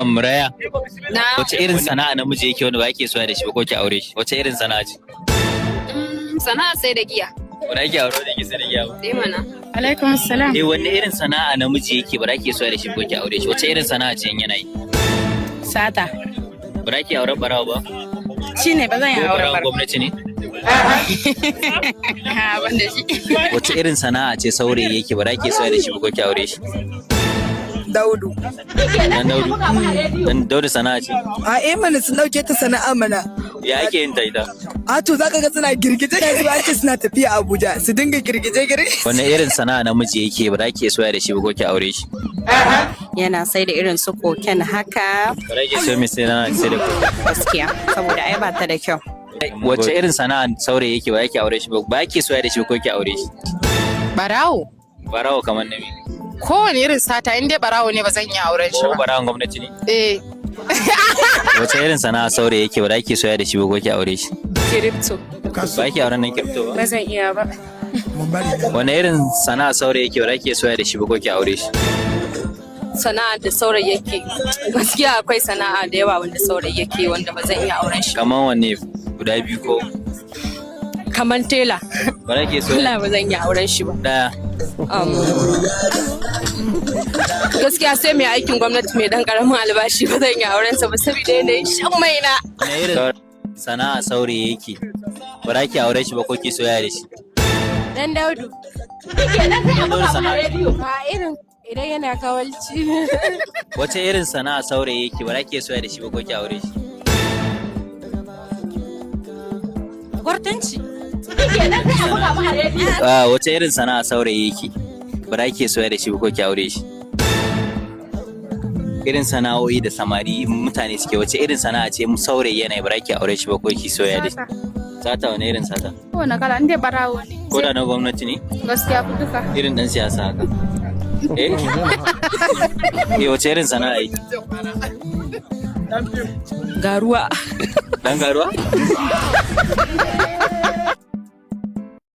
Muraya, Na wace irin sana'a namiji yake wanda ba yake soya da shi ba ko ki aure shi? Wace irin sana'a ce? Sana'a sai da giya. Ba ki aure da ke sai da giya ba. Eh mana. Alaikum salam. Eh, wanne irin sana'a namiji yake ba ki soya da shi ko ki aure shi? Wace irin sana'a ce in yana yi? Sata. Ba ki aure barawo ba? Shi ne ba zan yi Ko auren barawon ba. gwamnati ne? Ha, ban da shi. Wace irin sana'a ce saurayi yake ba ki soya da shi ba ko ki aure shi? Daudu. Dan Daudu. Dan Daudu sana'a ce. A eh mana, sun dauke ta sana'a mana. Ya ake yin ta ita? A to, zaka ga suna girgije da su, an ce suna tafiya Abuja su dinga girgije girgije. Wanne irin sana'a namiji yake ba ki soya da shi ba ko ki aure shi? Yana sai da irin su cocaine haka. Ba ki so mai sana'a sai da Gaskiya, saboda ai ba ta da kyau. Wace irin sana'a saurayi yake ba yake aure shi ba, ba ki soya da shi ba ko ki aure shi? Barawo. Barawo kamar nami. Kowane irin sata, in dai barawo ne, ba zan iya auren shi Ko ba. barawon gwamnati ne? Eh. Wace irin sana'a saurayi yake ba ki soya da shi ba ko ki aure shi? Crypto. Ba ki auren nan crypto ba? Ba zan iya ba. Wane irin sana'a saurayi yake ba ki soya da shi ba ko ki aure shi? Sana'a da saurayi yake. Gaskiya akwai sana'a da yawa wanda saurayi yake wanda ba zan iya auren shi. Kamar wanne, guda biyu ko? Kamar tela. Ba ki soya Allah, ba zan iya auren shi ba. Daya. Gaskiya sai mai aikin gwamnati mai dan karamin albashi, ba zan iya auren sa ba saboda yanayin shan mai na. Wane irin sana'a saurayi yake ba ki aure shi ba ko ki soya da shi? Dan Daudu. Dan Daudu sana'a. Ba irin idan yana kawalci. Wace irin sana'a saurayi yake ba ki soya da shi ba ko ki aure shi? Kwartanci. Ah, wace irin sana'a saurayi yake ba ki soya da shi ba ko ki aure shi? Irin sana'o'i da samari mutane suke, wace irin sana'a ce saurayi yana ba ki aure shi ba ko ki soya da shi? Sata, wani irin sata? Kowane kala, in dai barawo ne. Ko da na gwamnati ne? Gaskiya fi duka. Irin dan siyasa haka? Eh eh, wace irin sana'a yake? Garuwa. Dan garuwa.